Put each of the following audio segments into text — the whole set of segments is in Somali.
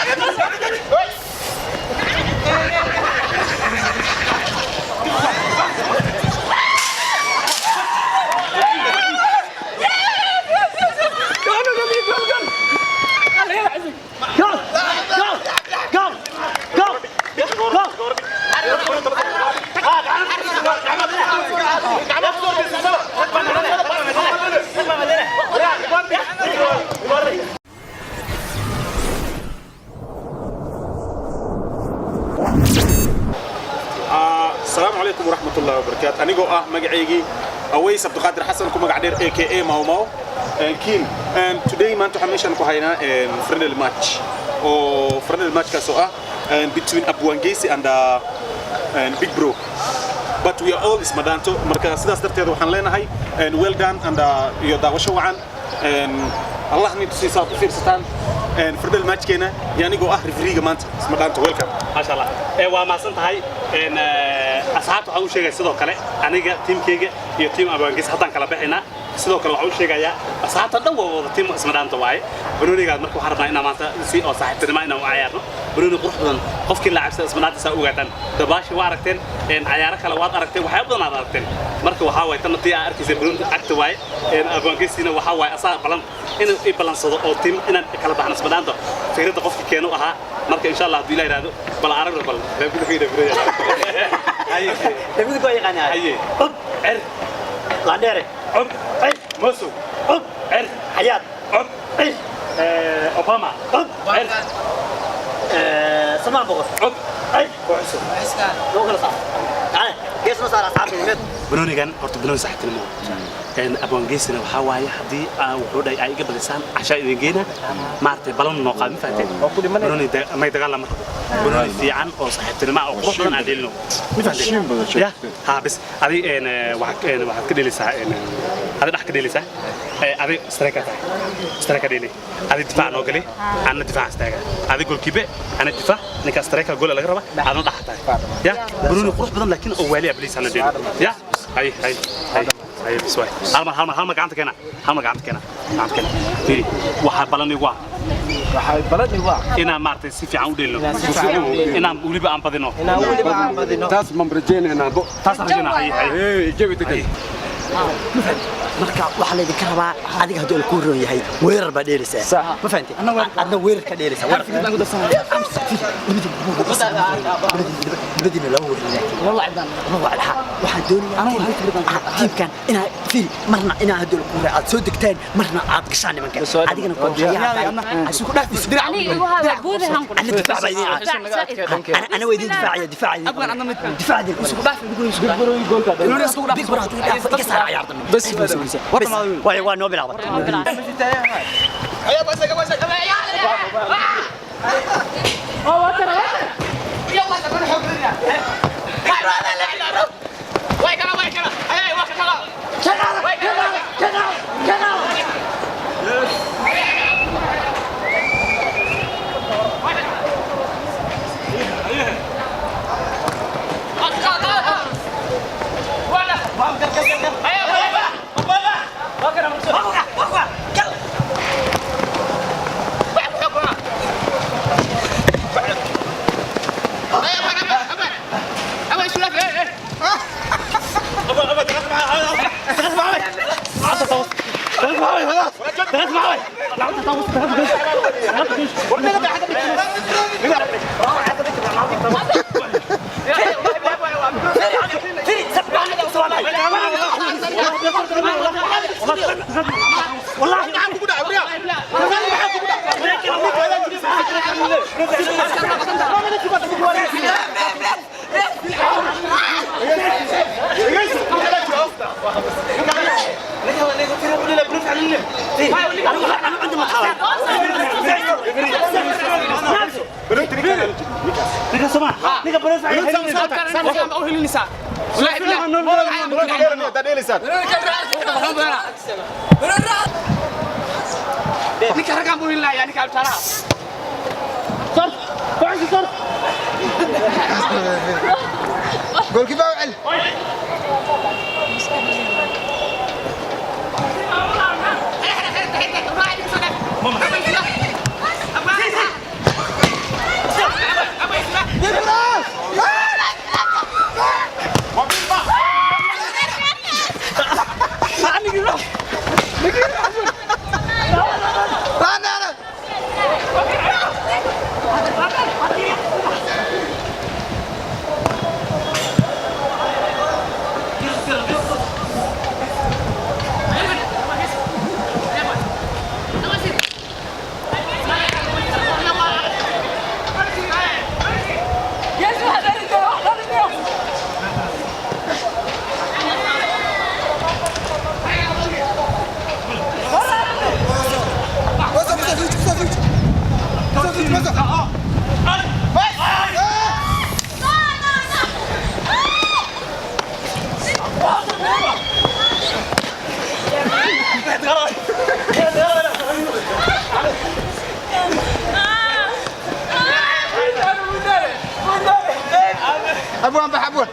Go! Go! Go! Asalaamu calaykum waraxmat ullahi wabarakaatu. Anigoo ah magacaygii Aways Cabdiqaadir Xasan, ku magac dheer aka Mau Mau Kin. Today, maanta waxaan meeshan ku haynaa friendly match, oo friendly matchkaas oo ah between Abwangesi and Big Bro, but we are all Ismadaanto. Marka sidaas darteed waxaan leenahay well done and iyo daawasho wacan. Allah ni tusiisa aad u fiirsataan friendly matchkeena iyo anigoo ah refereega maanta Ismadaanto. Welcome. Maasha Allah, ee waa mahadsan tahay. Asxaabta waxaan u sheegaya sidoo kale, aniga tiimkayga iyo tiim Abaangis haddaan kala baxaynaa. Sidoo kale waxaan u sheegayaa asxaabta dhan waa wada tiim Ismadhaanta waaye. Banoonigaad marka waxaan rabnaa inaan maanta si oo saaxiibtinimo inaan u cayaarno banooni qurux badan. Qofkii laacabsada Ismadhaanta saa ogaataan, dabaashi waa aragteen, cayaaro kale waad aragteen, waxyaabo badan aad aragteen. Marka waxaa waaye tan tii aa arkaysa banooni cagta waaye. Abaangisina waxaa waaye asaa balan inuu i balansado oo tiim inaan kala baxno Ismadhaanta fikradda qofkii keenu ahaa. Marka insha Allah hadduu Ilaah yidhaahdo, bal aragno, bal David ko yaqaanaa. Haye. Ub cer. Landere. Cub Cir. Mosow. Ub cer. Xayaat. Cub. Cir. Obama. Ub. Cer. Samaan Boqor. Cub. Cir. Kooxso. Loo kala saar. Taale, gees ma saar asxaabta. Banoonigan horta banooni saxibtinimo. Abwaangeysina waxaa waaye haddii aa wuxuu dhahay ay iga badisaan, cashaa idin geena, maaragtay, balan noo qaad. Ma fahanteen? Banooni may dagaal lama rabo, banooni fiican oo saaxiibtinimo ah oo qurux badan aan dheelino. Ma fahanteen? Ya ha, bas adi waxaad ka dheelaysaa, adi dhex ka dheelaysaa. Adi striker tahay, striker dheeli. Adi difaac noo gali, anna difaac istaaga. Adi goalkeeper, ana difaac. Ninka striker gool laga raba, adna dhex tahay. Ya banooni qurux badan laakiin oo waaliya, please hana dheelo. Ya hay hay hay hay, bas waay. Hal mar, hal mar, hal mar gacanta keena, hal mar gacanta keena, gacanta keena. Fiiri, waxaa balan igu ah. Waxay balan igu ah. Inaan maaragtay si fiican u dheelno. Inaan si fiican u dheelno. Inaan weliba aan badino. Inaan weliba aan badino. Taas man rajaynaynaa bo. Taas rajayna. Hay hay. Ee jawi degan. Marka waxaa laydinka rabaa, adiga hadduu kuu roon yahay weerar baa dheelaysaa, ma fahantay? Adna weerar ka dheelaysaa. Labadiina laba weerar, waxaan doonayaa tiimkan inaa fiiri, marna inaa hadduu kuu roon aad soo degtaan, marna aad gashaan nimanka. Adigana ana difaac baa idin, ana waa idin difaacaya, difaaca difaaca Big Bro hadduu dhaafo iga saara ciyaarta. Bas way waa noo bilaabatay. Abwaan bax abwaan.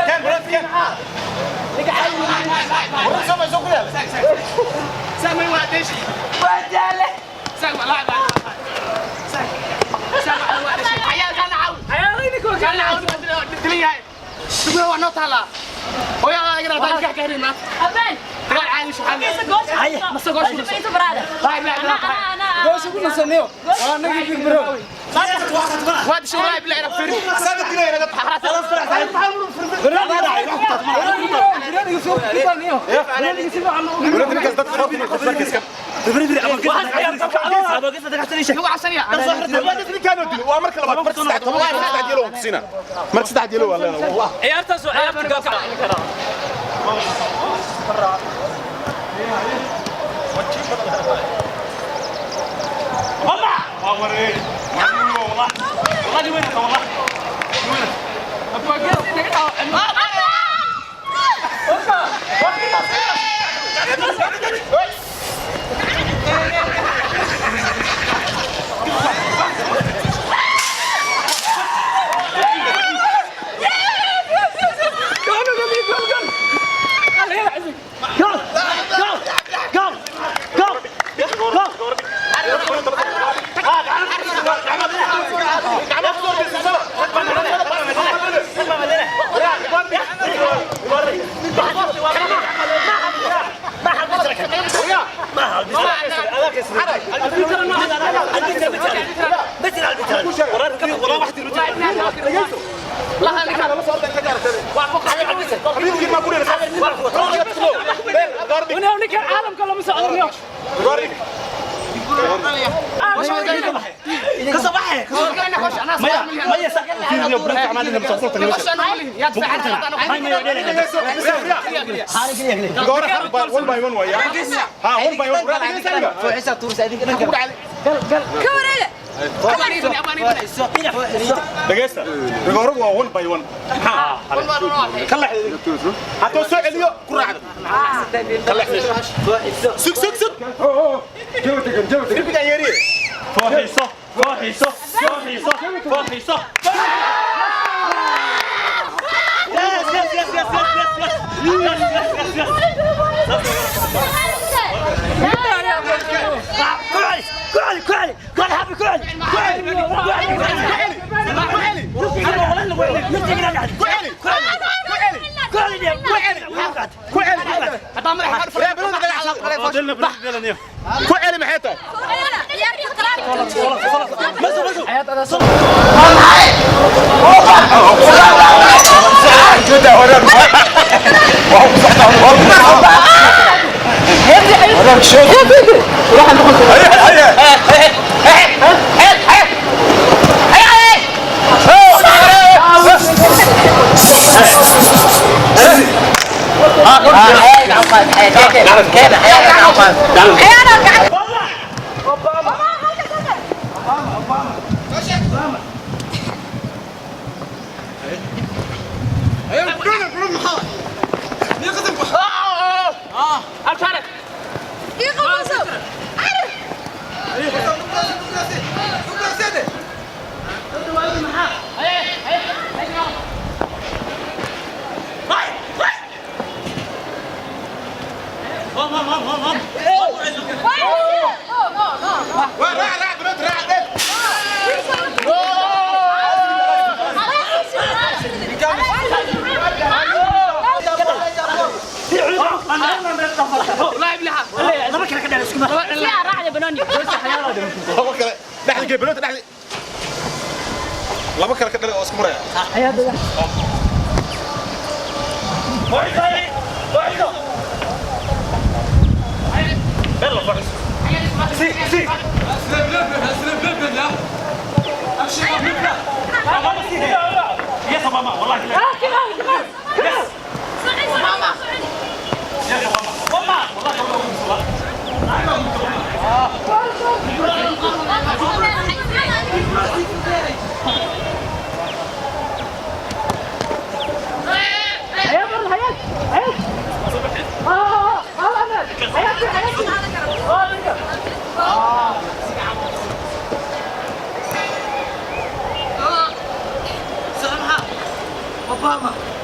Kan bro kan. Warra soo ku yaal. سامي وعدش وجاله سامي لا لا سامي وعدش عيال كان عاون عيالينك كان عاون دليا تقول هو نوت هلا ويا انا قاعد كهرين ما أبان تقول عايش حالي هيا ما سقوش انتوا برادة انا Goosha ku nasaneeyo. Waa naga big bro. واد شو راي بالعرب فري Saada dilay naga Bro ninkaas dadka qof qof markiiska. هو عشان يا Ninkaan dilo waa marka labaad marka saddex toban marka saddex yelo ku siina. Marka saddex yelo waa leena wallah. ciyaartaas waa ciyaarta goolka والله والله وين والله Goal! Goal! Goal! Goal! Goal! Xabiibkii ma ku dheersan. ونحن العالم كله مسؤول One by one way. Ha, one by one. كوريلا Dhageysta. Rigooradu waa one by one. Ha. Kala hadduu soo celiyo ku raacdo. Kala sug sug sug. Jawi degan, jawi degan. Ribigan yeeriye. Fooxiso fooxiso fooxiso fooxiso. Yes yes yes yes yes yes yes yes yes. كعلي كعلي كعلي كعلي حبي كعلي كعلي كعلي كعلي Ku celi maxay tahay? Laba kale dhexda gee banoonta dhexda. Laba kale ka dhalay oo isku maraya. حياتي حياتي. Obama.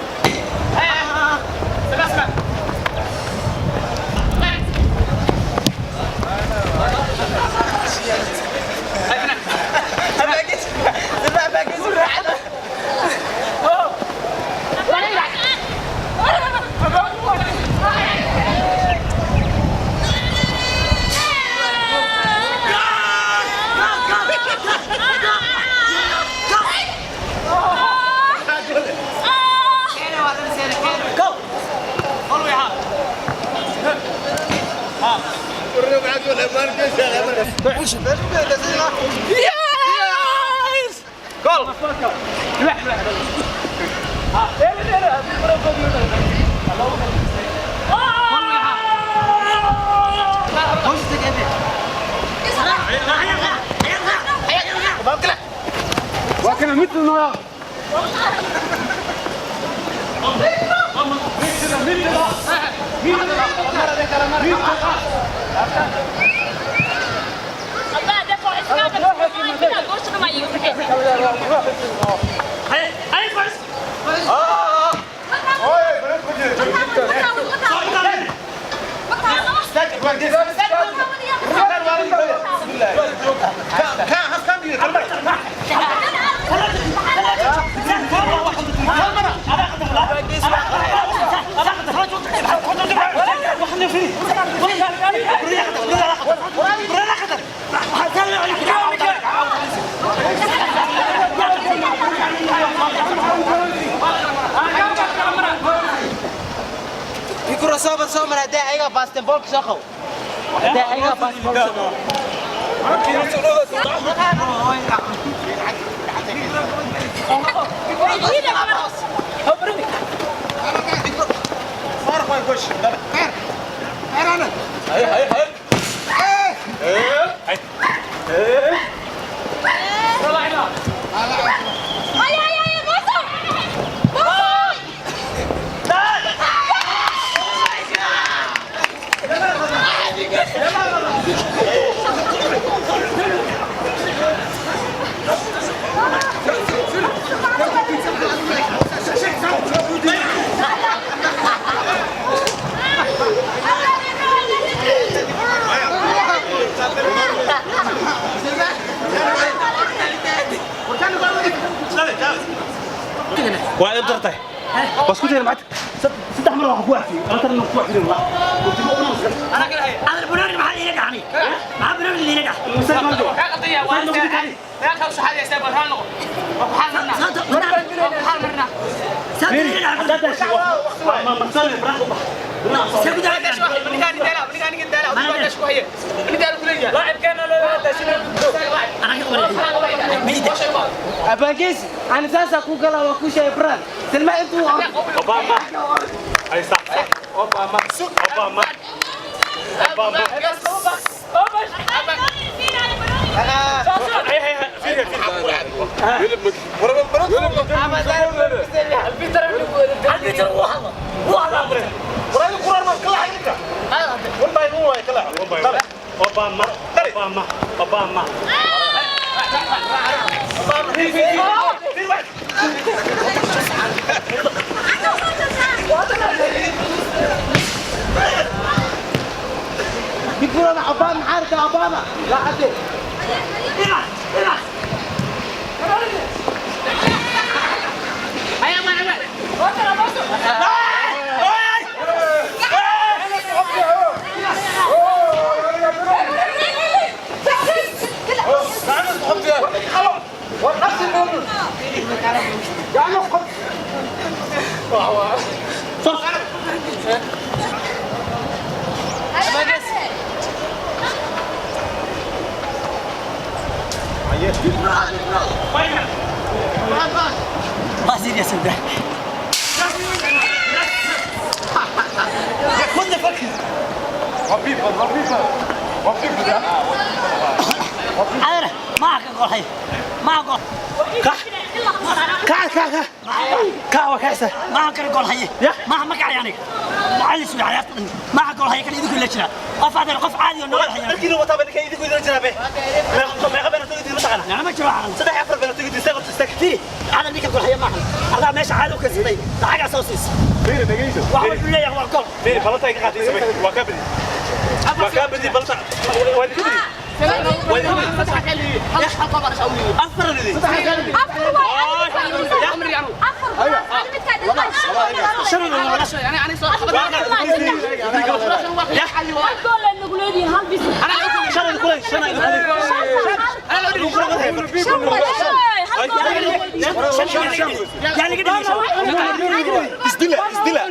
أباكيس أنا ساسا كوكلا وكوشا إبران سلمى أنتوا أوباما أي صح صح أوباما أوباما أوباما أوباما أوباما أوباما بيقول أنا أوباما عارف أوباما لا عدل الله يزيد يا سيدي. أنا معك أقول هي معك كا كا كا كا وكاسة معك أقول هي ما ما قاعد يعني معلش يعني معك أقول هي كان يدك ولا شنو قف هذا قف عادي ولا هي الكيلو وطابة كان يدك ولا شنو به ما قبل تقول دي مثلا أنا ما شو صدق عفر بنا تقول دي ساقط تستك فيه أنا اللي أقول هي معك أنا ماشي. meesha caadi u kaysatay lacagaa soo siisa. Waxa wuxuu leeyahay waa gool. Fiiri, balanta iga qaatay samay. Waa ka badi. Waa ka badi balanta. Waa ka badi. Afar lidi. Shan kulay, shan Yaa laga dhigay? Isdila, isdila.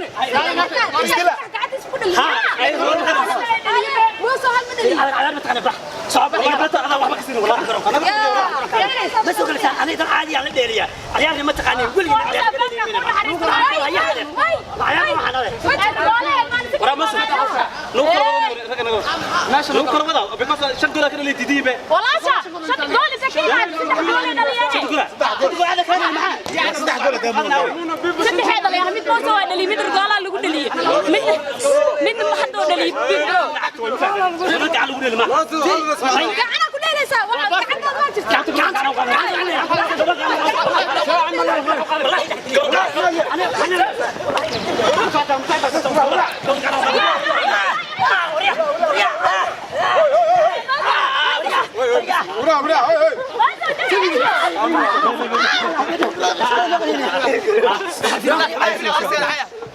Cagaar ma taqaana, bax soco, bax. Balanta adaa waxba ka siin wallahi. Ma soo galaysaa? Aniga dan caadi aan la dheeliyaa, ciyaarna ma taqaanin weligii ciyaar kala dheelina. Ciyaar waxaan aday. Waraa ma soo. Lagu kala wada ragga naga. Lagu kala wada because shan gool ka dhaliyay didiibe. Shan gool. Adigu aada kala maxaa? Gacan lagu dheeli ma. Ura, ura, hey, hey.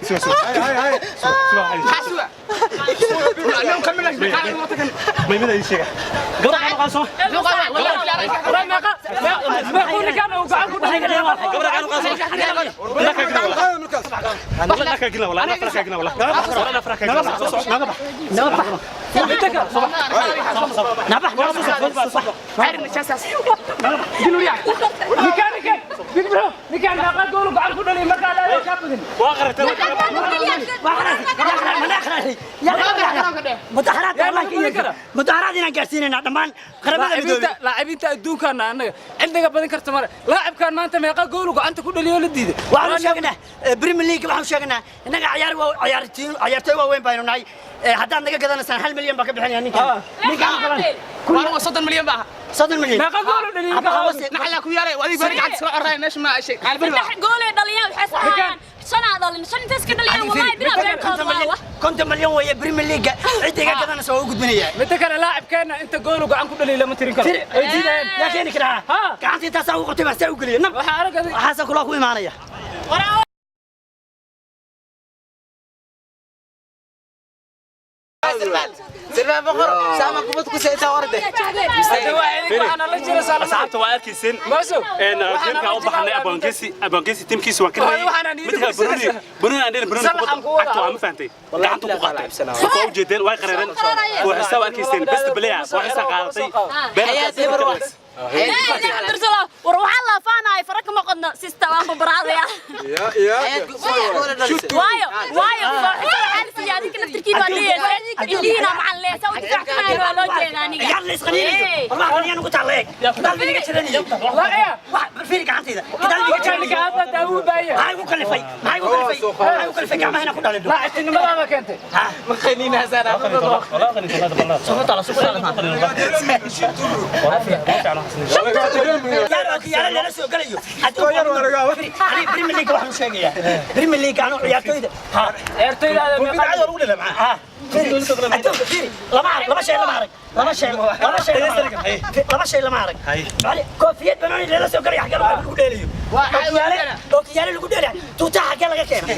Hey, hey, hey. Maymada ii sheega. Gabadha aan qaanso. Gabadha aan qaanso. La ka gina wala. La ka gina wala. La ka gina wala. La ka gina wala. Naga bax. Nabax, nabax. Waa qaratay. Mudaharaad inaan gaarsiinayna dhammaan Qaramada Midoobay. Laacibiinta adduunkaana annaga cidnaga badan karta male. Laacibkaan maanta meeqa goolu gacanta ku dhaliyo la diiday? Waxaanu sheegnaa Premier League, waxaanu sheegnaa innaga ciyaar waa ciyaartiin, ciyaartoy waaweyn baynu nahay. Haddaad naga gadanaysaan 1 milyan baa ka bixinaya ninkan. Ninkan gadan 30 milyan. Meeqa goolu dhaliyay? Abba, wasi- 50 milyan weeye. Premier League cidda iga gadanaysa waa u gudbinayaa. Midda kale, laacibkeenna inta goolu gacan ku dhaliyo lama tirin karo, way diidayeen. Yaa keeni karaa? Gacanta intaasaa ugu qabtay baa saa u geliyay nab. Waxaa arag waxaasa kula ku imaanaya. Asxaabta waa arkayseen. Een geemka u baxnay Abongesi, Abongesi teamkiisa waa ka Waxaan reeyay. Mid kale Bruni, Bruni aan dheelin, Bruni kubadda cagta waa ma fahantay. Gacanta ku qaatay. Marka waa ujeedeen way qareereen. Kooxista waa arkayseen best player, kooxista qaadatay. War waxaa laafaanahay fara kama qodno sista waan babaraadaya. Ya, ya. Waayo waayo kooxista waxaa la siiyay adinka naftirkiin waa leeyahay indhihiina maxaa leeyahay saa u difaacsanaayo waa loo jeeda aniga. Ciyaar la isqaniinayo war wax qaniyaan ugu taalla eeg gadaal bay iga jiranayo. Wax fiiri gacantayda gadaal bay iga jiranayo. Maxaa igu kalifay? Maxaa igu kalifay? Maxaa igu kalifay gacmaha inaan ku dhalino? Laacitinimadaada keentay. Ciyaar oo ciyaaro lala soo galayo aniga Premier League waxaan u sheegayaa Premier League anuu ciyaartoyda ha Ciyaartoydaada meeqa Caadi waa lagu dheelaa maxaa? Ha, adduunka fiiri, lama arag laba shay, lama arag laba shay, laba shay lama arag, laba shay lama arag. Bali koofiyad banooni lala soo galay xagee lagu dheelayo, okiyaale, okiyaale lagu dheelayo, tuutaha xagee laga keenay?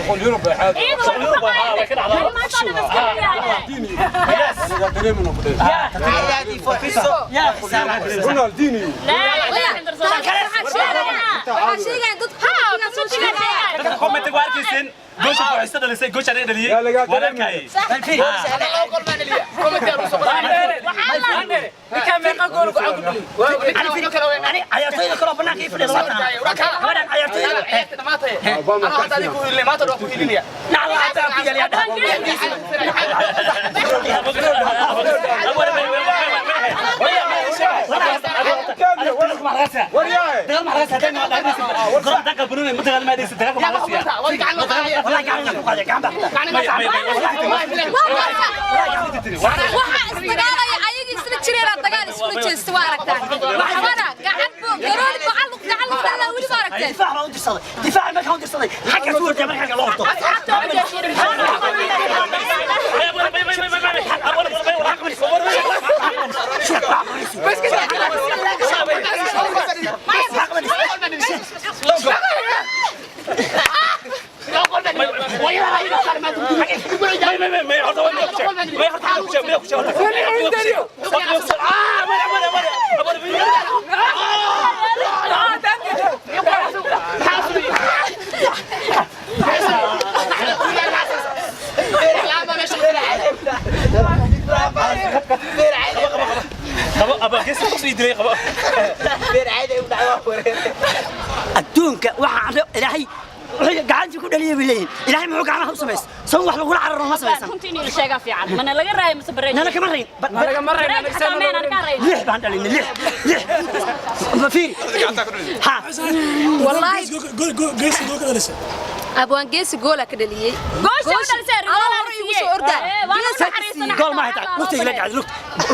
Ronaldinho. Dadka comment waa arkayseen. Goosha kooxista dhalisay, goosha aniga dhaliyay. Yaa lagaa Waan arkayay. Ninkaan meeqa goolu gacan ku dhaliyo? Ani ciyaartoyda kaloo banaanka ii fadhida waa tahay gabadhan ciyaartoyda nacla hataa ku yaal yaa dhaha. Waryahay. Dagaal Bruni ma dagaal ma dhaysa dagaalka ma laga siiyaa. Wallahi gacan ku qaaday gacan baa. Waxaa isdagaalaya ayagii isla jireen, dagaal iskula jeesta waa aragtaa. Waxbana gacan buu garoon gacan gacan lugtaada weli ma aragtaa. Fahanteen? Difaac baan u dirsaday, difaac markaan u dirsaday xagga ku wardiya markaan loo ordo. Asxaabta waa jeeshiin. Adduunka waxaa Ilaahay wuxuu gacantii ku dhaliyay bay leeyihin. Ilaahay muxuu gacmaha u samaystay? San wax lagula cararo ma samaysan. Runtii inuu sheegaa fiican. Mana laga raayo mise bareej? Nana kama rayn. Laga ma Bareej rayna. xataa meenan ka rayn. Lix baan dhalinay, lix, lix. Ma fiiri ha. Wallahi Geesi gool ka dhalisay. Abwaan Geesi goola ka dhaliyay. Goosha u dhalisay, Anaa rigoolaa hore la igu siiyey. soo ordaa. Ee, waa Geesi lagu naxariisanaa. Gool ma haytaa, lugtayga la dhacday,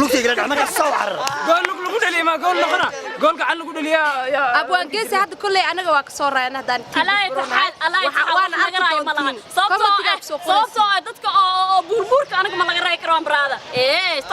lugtayga la dhacday markaas soo carara. Gool lug lagu dhaliya ma gool noqona? Gool gacan lagu dhaliyaa yaa. Abwaan Geesi hadda kolley anaga waa ka soo raayana haddaan tiim Alaa taxaal, alaa Waxa- taxaal, waana wax laga arki raayo ma laha. doontiin. Sababtoo Commentigaa ah ku soo qoraysa. sababtoo ah dadka oo buurbuurka anaga ma laga raayi karo, brother. Ee, stop.